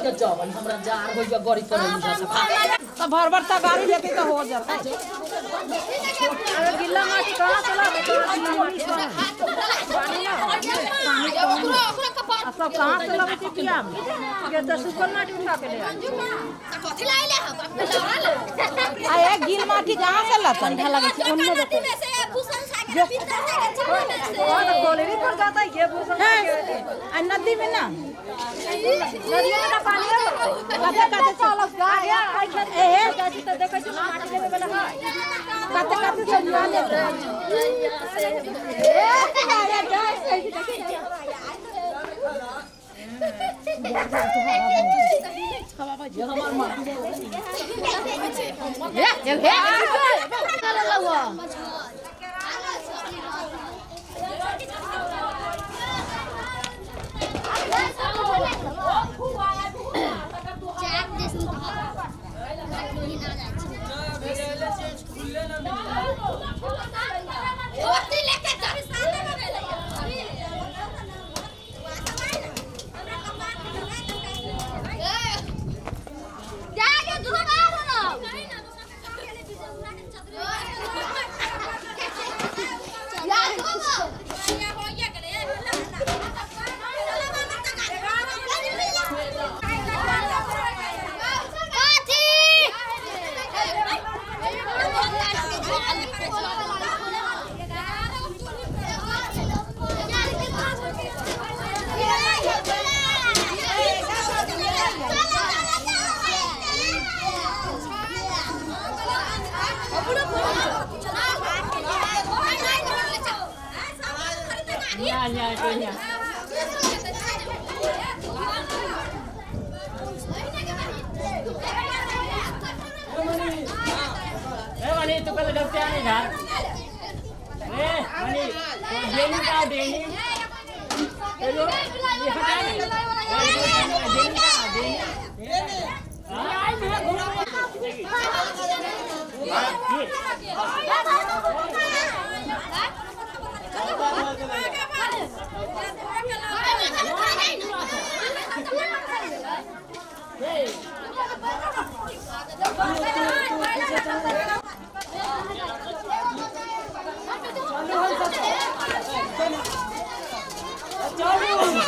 के जब हमरा जार होइया गड़ी पर तो भर भर तगारी लेते तो हो जाता। अरे गिल्ला माटी कहाँ से लाते? पानी ना पानी सब कहाँ से लाते पिया ये तो सुखल माटी उठा के ले कथि लाइले हम आ ये गिल माटी कहाँ से लाते? ठंडा लगे छै ओन्ने देखो में से भूषण सागर भीतर सागर और कोलेरी पर जाता है ये भूषण आ नदी में ना नदी में ना पानी है कते कते चलक आगे आई खेत ए जाति त देखै छी माटी लेबे वाला है कते कते से जुआ लेते। हे हे तू कल डबते आने घर ए मनी डेनी का डेनी हेलो ये हटा नहीं डेनी का डेनी आई मैं घुमा